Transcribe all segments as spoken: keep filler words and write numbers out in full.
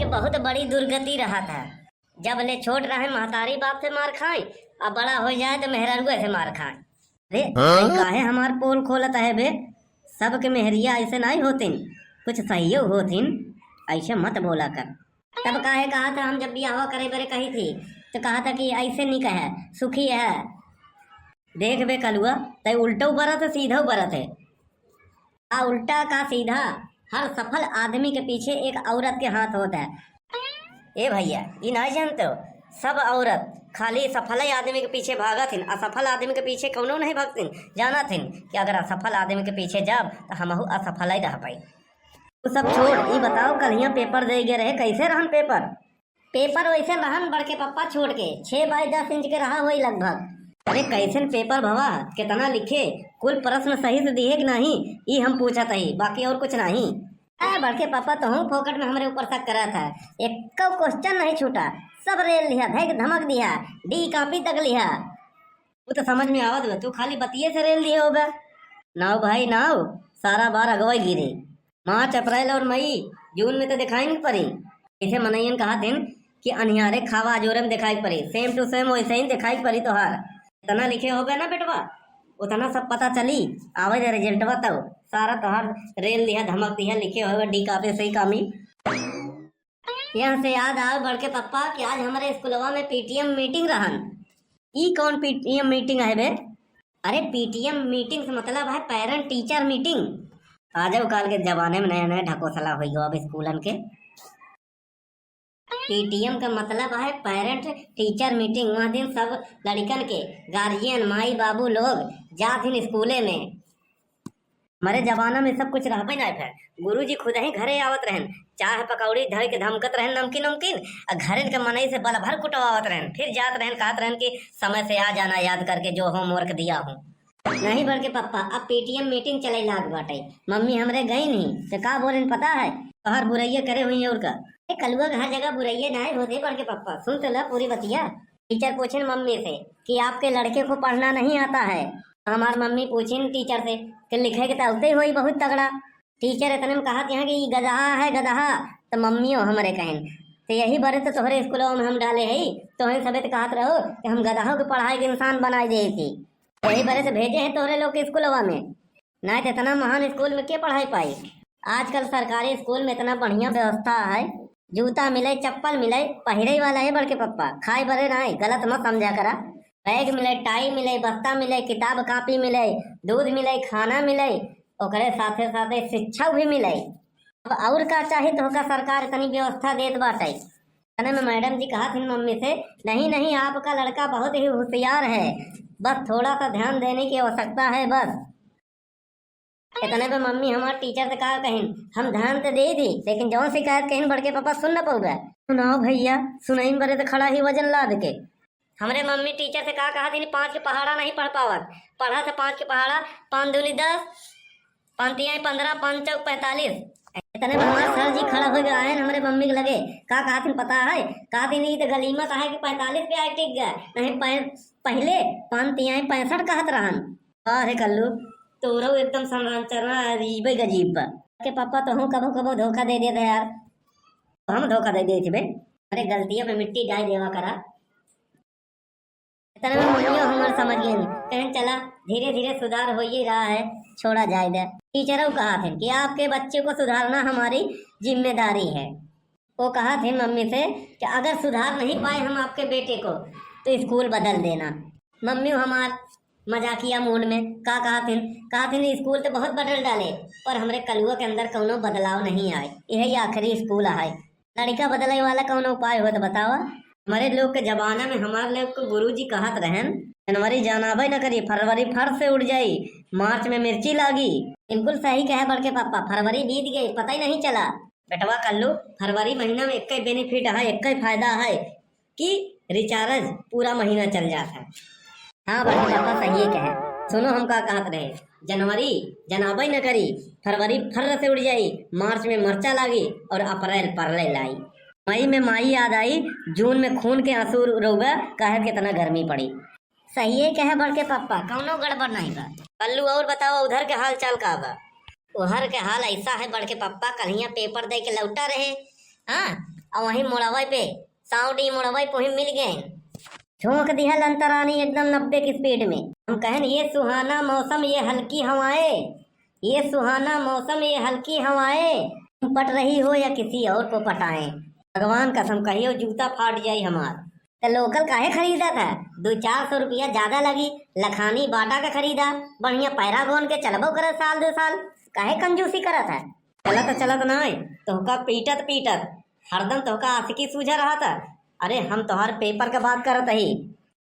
ये बहुत बड़ी दुर्गति रहत है। जब ले छोट रहे महतारी बाप से मार खाए, अब बड़ा हो जाए तो मेहरारुआ से मार खाए। अरे, हाँ? काहे हमार पोल खोलत है बे? सबके मेहरिया ऐसे नहीं होतिन, कुछ सहियो होतिन, ऐसे मत बोला कर। तब काहे कहा था, हम जब बियाह करे बरे कही थी तो कहा था कि ऐसे नहीं कहे, सुखी है। देख बे कलुआ, तै उल्टो बरत है, सीधो बरत है। आ उल्टा का सीधा, हर सफल आदमी के पीछे एक औरत के हाथ होत है। ए भैया, ई नहीं जानते हो, सब औरत खाली सफल आदमी के पीछे भागत हिन, असफल आदमी के पीछे कौनो नहीं भागतिन। जानत हिन कि अगर असफल आदमी के पीछे जाब तो हमहू असफल ही रह पाई। तू सब छोड़, ई बताओ, कल हियाँ पेपर दे गए रहे, कैसे रहन पेपर? पेपर वैसे रहन बड़के पप्पा छोट के, छह बाय दस इंच के रहा होई लगभग। अरे कैसन पेपर भवा, कितना लिखे, कुल प्रश्न सही से दिहे कि नहीं, ई हम पूछत हई, बाकी और कुछ नहीं। आ, बड़के पप्पा तो हूँ फोकट में हमरे ऊपर शक करा था, एक क्वेश्चन नहीं छूटा, सब रेल लिहा, धैक धमक दिहा, डी कॉपी तक लिहा। वो तो समझ में आवत बा, तू खाली बतिये से रेल दिहे होबे। नाव भाई नाव, सारा बार अगवा गिरे। मार्च, अप्रैल और मई, जून में तो दिखाई नहीं पड़ी। ऐसे मनइयन कहा दिन कि अनिहारे खावा जोरे में दिखाई पड़ी, same to same वैसे ही दिखाई पड़ी तोहार। इतना लिखे होबे ना बेटवा, उतना सब पता चली, आवे दे रिजल्टवा तब। सारा तोहार रेल दिया, धमक दिया, लिखे होबे डी कॉपी सही कामी। यहाँ से याद आव बड़के पप्पा कि आज हमारे स्कूलवा में पीटीएम मीटिंग रहन। ई कौन पीटीएम मीटिंग है बे? अरे पीटीएम मीटिंग से मतलब है पेरेंट टीचर मीटिंग। आजकल के जमाने में नया नया ढकोसला हो गया अब स्कूलन के। पीटीएम का मतलब है पेरेंट टीचर मीटिंग। वह दिन सब लड़कन के गार्जियन, माई बाबू लोग जात हिन स्कूले में। हमारे जमाना में सब कुछ रहबे ना भे। गुरुजी खुद ही घरे आवत रहन, चाह पकौड़ी धर के धमकत रहन, नमकीन नमकीन, आ घरन के मनई से बल भर कुटवावत रहन, फिर जात रहन, कहत रहन कि समय से आ जाना याद करके जो होमवर्क दिया हूँ। नहीं बड़के पप्पा, अब पीटीएम मीटिंग चले लाग बाटे। मम्मी हमरे गई नहीं तो का बोलेन पता है? तोहार बुरैया करे हुई है और का। ए, कलुआ के हर जगह बुरैया ना है होते बड़के पप्पा। सुन तो ला पूरी बतिया। टीचर पूछिन मम्मी से कि आपके लड़के को पढ़ना नहीं आता है। हमार मम्मी पूछिन टीचर से कि लिखे के तो आते ही होई बहुत तगड़ा। टीचर इतने में कहा कि हाँ कि ई गदहा है गदहा, तो मम्मियों हमरे कहिन। तो यही बरे तो तोहरे स्कूलों में हम डाले है, तो हम सबे तो कहत रहो कि हम गदहों के पढ़ाई के इंसान बनाई दे थी। यही बरे से भेजे है तोहरे लोग के स्कूलवा में। नहीं तो इतना महान स्कूल में के पढ़ाई पाई? आजकल सरकारी स्कूल में इतना बढ़िया व्यवस्था है, जूता मिले, चप्पल मिले, पहिरे वाला है बड़के पप्पा, खाए बरे नहीं, गलत मत समझा करा। बैग मिले, टाई मिले, बस्ता मिले, किताब कापी मिले, दूध मिले, खाना मिले, ओकरे साथे साथे शिक्षा भी मिले। अब और का चाही तोहका, सरकार इतनी व्यवस्था देत बाटे। इतने में मैडम जी कहा थी मम्मी से, "नहीं, नहीं, आपका लड़का बहुत ही होशियार है, बस थोड़ा सा ध्यान देने की आवश्यकता है बस।" इतने पे मम्मी हमार टीचर से का कहिन, हम ध्यान तो दे दी, लेकिन जौन शिकायत कहिन बड़के पापा सुन न पउबे। सुनाओ भैया, सुनई बरे तो खड़ा ही वजन लाद के। हमरे मम्मी टीचर से का कहा थी, "पाँच के पहाड़ा नहीं पढ़ पावत, पढ़ा था पाँच के पहाड़ा, पाँच दूनी दस, पाँच तियाई पन्द्रह, पाँच चौक पैंतालीस।" इतने में हमार सर जी खड़ा हो गए, आयन हमरे मम्मी के लगे। का कहा थी पता है? कहा थी, "नहीं तो गलीमत है कि पैंतालीस पे आए टिक गए, नहीं पह-, पहले पाँच तियाई पैंसठ कहत रहन।" अरे कल्लू, तोरो एकदम सनरांचरना अजीबे गजीब बा। के पापा तो हम कबो कबो धोखा दे देते यार। हम धोखा दे देते बे। अरे गलतियों में मिट्टी डाल देवा करा। इतने में मम्मियों हमार समझ गई। कहें चला, धीरे धीरे सुधार हो ही रहा है, छोड़ा जाए दे। टीचरों कहा थे कि आपके बच्चे को सुधारना हमारी जिम्मेदारी है। वो कहा थे मम्मी से कि अगर सुधार नहीं पाए हम आपके बेटे को तो स्कूल बदल देना। मम्मी हमार मजाकिया मूड में का कहा थिन, कहा थिन, "स्कूल तो बहुत बदल डाले, पर हमरे कलुआ के अंदर कौनो बदलाव नहीं आए, यही आखिरी स्कूल आए। लड़का बदले वाला कौनो उपाय हो तो बतावा।" हमारे लोग के जमाना में हमारे लोग को गुरुजी कहत रहन, "जनवरी जानाबे न करी, फरवरी फर से उड़ जाई, मार्च में मिर्ची लागी।" बिल्कुल सही कहे बड़के पापा, फरवरी बीत गई, पता ही नहीं चला। बेटवा कल्लू, फरवरी महीना में एक ही बेनिफिट है, एक ही फायदा है कि रिचार्ज पूरा महीना चल जात है। हाँ बड़के पापा सही कहे। सुनो हम का कहत रहे, जनवरी जनाबे न करी, फरवरी फर्र से उड़ जाई, मार्च में मरचा लागी और अप्रैल परले लाई। मई में माई याद आई, जून में खून के आंसू रोगा, काहे कितना गर्मी पड़ी। सही कहे बड़के पापा, कौनो गड़बड़ नहीं बा। कल्लू और बताओ उधर के हाल चाल का बा? उधर के हाल ऐसा है बड़के पापा, कल हियाँ पेपर दे के लौटा रहे, हाँ, और वहीं मुड़वै पे, साउडी मुड़वै पे वहीं मिल गए। झोंक दिहल अंतरानी एकदम नब्बे की स्पीड में। हम कहन, ये सुहाना मौसम, ये हल्की हवाएं, ये सुहाना मौसम, ये हल्की हवाएं, तुम पट रही हो या किसी और को पटाएं। भगवान कसम कहियो, जूता फाट जाई हमार। त लोकल काहे खरीदत है? दो चार सौ रुपया ज्यादा लगी, लखानी बाटा का खरीदा, बढ़िया पैरागॉन के चलबो करे साल दो साल, काहे कंजूसी करत है? चलत चलत नाय, तोहका पीटत पीटत, हरदम तोहका आशिकी सूझा रहत है। अरे हम तोहार पेपर के बात करत ही,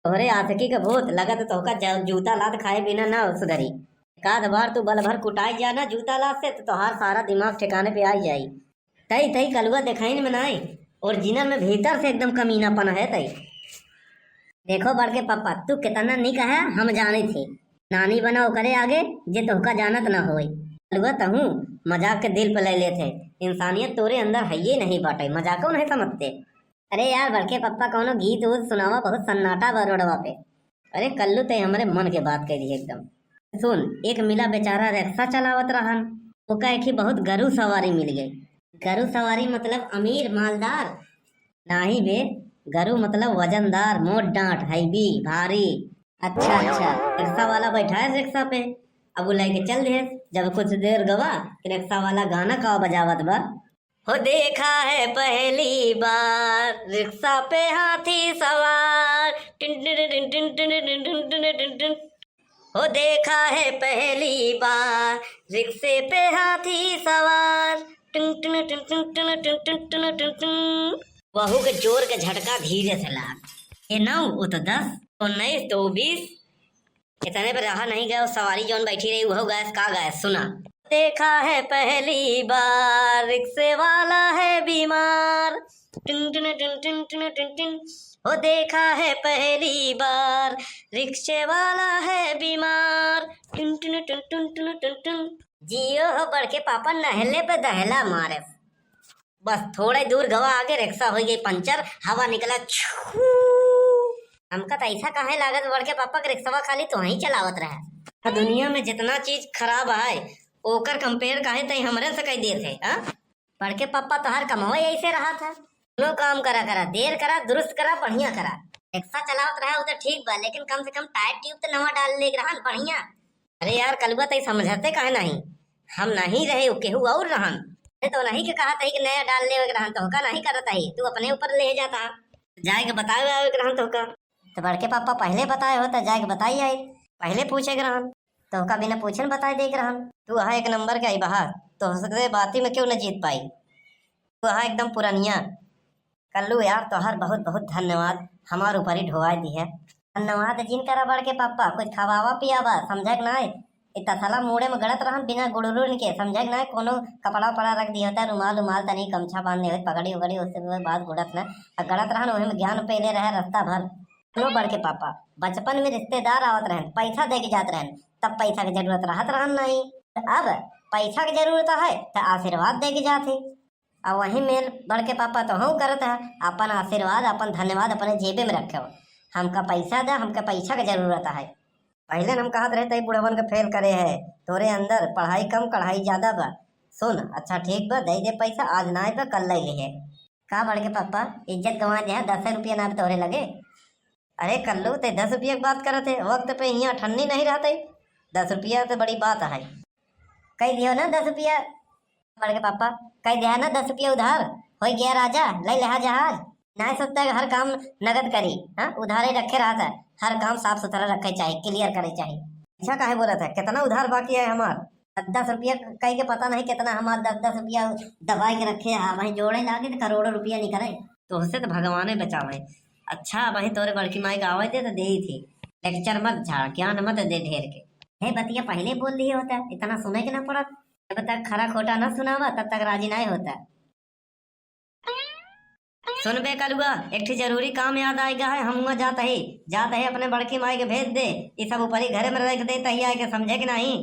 तोहरे आशिकी के भूत लगत तोहका ज-, जूता लात खाए बिना ना सुधरी। एकाध बार तू बल भर कुटाई जा ना जूता लात से, तो तोहार सारा दिमाग ठिकाने पे आई जाई। तई, तई कलुआ देखाइन में नाई, ओरिजिनल में भीतर से एकदम कमीनापन है तई। देखो बड़के पप्पा, तू कितना निक है, हम जाने थे। नानी बना ओकरे आगे, जे तोहका जानत ना होए। कलुआ तहूँ मजाक के दिल पे ले लेत है। इंसानियत तोरे अंदर हइये नहीं बाटे, मजाको नहीं समझते। अरे यार बड़के पप्पा, कौनो गीत वूत सुनावा, बहुत सन्नाटा बा रोडवा पे। अरे कल्लू, ते हमरे मन के बात कह दी एकदम। सुन, एक मिला बेचारा रिक्शा चलावत रहन, ओका एक ही बहुत गरु सवारी मिल गई। गरु सवारी मतलब अमीर मालदार? नाही बे, गरु मतलब वजनदार, मोट डांट, हैवी, भारी। अच्छा अच्छा, रिक्शा वाला बैठा है रिक्शा पे, अब वो लेके चल दे। जब कुछ देर गवा कि रिक्शा वाला गाना का बजावत बा, हो देखा है पहली बार रिक्शा पे हाथी सवार, टिन टिन टिन टिन टिन टिन टिन टिन टिन। हो देखा है पहली बार रिक्शे पे हाथी सवार, टिन टिन टिन टिन टिन टिन टिन टिन टिन। वहू के जोर के झटका धीरे से लाग। ये नौ, वो तो दस, उन्नीस, तो बीस, इतने पे रहा नहीं गया, सवारी जौन बैठी रही, वह गैस का गैस सुना। देखा है पहली बार, रिक्शे वाला है बीमार। टुन टुन टुन टुन टुन टुन टुन। हो देखा है पहली बार, रिक्शे वाला है बीमार। टुन टुन टुन टुन टुन टुन टुन। जियो हो बड़के पापा, नहले पे दहला मारे। बस थोड़े दूर गवा आगे रिक्शा हो गई पंचर, हवा निकला छू। हमका तो ऐसा काहे लागत बड़के पापा के रिक्शवा खाली तोहही चलावत रहे। दुनिया में जितना चीज खराब है, ओकर कंपेयर काहे तई हमरे से कह देत है, हाँ? बड़के पापा तोहार कमवा ऐसे रहा था, कोनो काम करा करा, देर करा, दुरुस्त करा, बढ़िया करा। रिक्शा चलावत रहे वो तो ठीक बा, लेकिन कम से कम टायर ट्यूब तो नवा डाल ले रहन बढ़िया। अरे यार कलुआ, तई समझते काहे नहीं? हम नहीं रहे, उ केहू और रहन। अरे तो नहीं के कहा तही कि नया डाल लेवे के रहन, तो का नहीं करत ही, तू अपने ऊपर ले जाता। जाए के बतावे आवे के रहन तो का। तो बड़के पापा पहले बताए होता, जाए के बताई आई। पहले पूछे के रहन, तो का बिना पूछे न बताए दे के रहन। तू अहा एक नंबर के आई बहा, तो हो सकते बाती में क्यों न जीत पाई। तू अहा एकदम पुरनिया। कल्लू यार, तोहर बहुत बहुत धन्यवाद, हमार ऊपर ही ढोवाई दी है। धन्यवाद जिन करा बड़के पापा, कुछ खवावा पियावा, समझे के नाय। इ तसला मूड़े में गड़त रहन, बिना गुड़ुरुन के, समझे के नाय, कोनो कपड़ा उपड़ा रख दिया होता, रुमाल उमाल तनी गमछा बांध ले होत, पगड़ी उगड़ी, उससे भी बात गुड़त ना। आ गड़त रहन, वही में ज्ञान पेले रहे रास्ता भर। सुनो बड़के पापा, बचपन में रिश्तेदार आवत रहन, पैसा दे के जात रहन, तब पैसा के जरूरत रहत रहन नहीं। अब पैसा के जरूरत है, तो आशीर्वाद दे के जात है। आ वही मेल बड़के पापा तोहू करत है, अपन आशीर्वाद, अपन धन्यवाद अपने जेबे में रखे हो। हमका पैसा दे, हमका पैसा के जरूरत है। पहले हम कहत रहे, तई बुढ़वन के फेल करे है, तोरे अंदर पढ़ाई कम, कढ़ाई ज्यादा बा। सुन, अच्छा ठीक बा, दे दे पैसा, आज ना आए तो कल ले लिहे। का बड़के पापा, इज्जत गंवा दे, दस रुपया ना तोहरे लगे? अरे कल्लू, ते दस रुपया के बात करत है, वक्त पे हियाँ ठन्नी नहीं रहते, दस रुपया तो बड़ी बात है। कह दियो ना दस रुपया, बड़के पापा, कह दिया ना दस रुपया उधार, हो गया राजा, ले लिहा जहाज। ना सोचता है हर काम नगद करी, हाँ, उधारे रखे रहता है, हर काम साफ सुथरा रखे चाहिए, क्लियर करे चाहिए। अच्छा काहे बोलत है, कितना उधार बाकी है हमार? दस रुपया कह के पता नहीं कितना हमार दस दस रुपया दबाई के रखे है, वही जोड़े लागे तो करोड़ों रुपया निकले। तोहसे तो भगवाने बचावे। अच्छा, वही तोरे बड़की माई का आवे दे तो दे ही थी। लेक्चर मत झाड़, ज्ञान मत दे ढेर के। हे बतिया पहले बोल दिए होता, इतना सुने के ना पड़त। जब तक खरा खोटा ना सुनावा, तब तक राजी नहीं होता। सुन बे कलुआ, एक ठे जरूरी काम याद आएगा है, हम हुआ जात है, जात है अपने बड़की माई के भेज दे, ये सब ऊपरी घरे में रख दे, तहिया के समझे कि नहीं?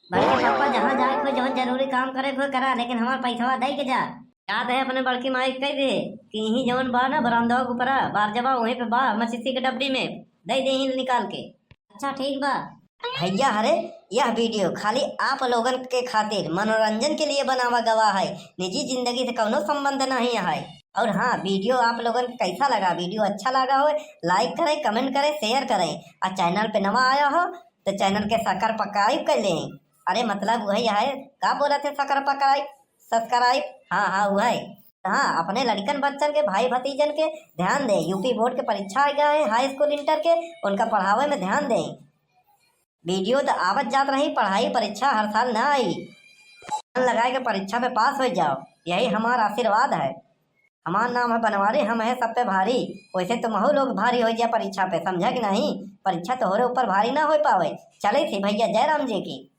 बड़के पापा, जहाँ जाए को जौन जरूरी काम करे को करा, लेकिन हमार पैसवा दे के जा। जात है अपने बड़की माई के कह दे कि यहीं जौन बा ना बरामदा के ऊपरा, बार जबा वहीं पे बा, मसीसी के डब्बी में, दे दे यहीं निकाल के। अच्छा ठीक बा। भैया हरे, यह video खाली आप लोगन के खातिर मनोरंजन के लिए बनावा गवा है, निजी जिंदगी से कौनो संबंध नहीं है। और हाँ, video आप लोगन के कैसा लगा, video अच्छा लगा हो, like करें, comment करें, share करें, और channel पे नवा आया हो तो channel के subscribe कर लें। अरे मतलब वही है, का बोलत है subscribe, subscribe? हाँ हाँ वही। हाँ, अपने लड़कन बच्चन के, भाई भतीजन के ध्यान दें। यूपी बोर्ड के परीक्षा आ गया है, हाई स्कूल इंटर के, उनका पढ़ावे में ध्यान दें। वीडियो तो आवत जात रही, पढ़ाई परीक्षा हर साल ना आई। मन लगाए के परीक्षा पे पास हो जाओ, यही हमारा आशीर्वाद है। हमार नाम है बनवारी, हम है सब पे भारी। वैसे तो महू लोग भारी हो जाए परीक्षा पे, समझा कि नहीं? परीक्षा तोहरे ऊपर भारी ना हो पावे। चले थी भैया, जय राम जी की।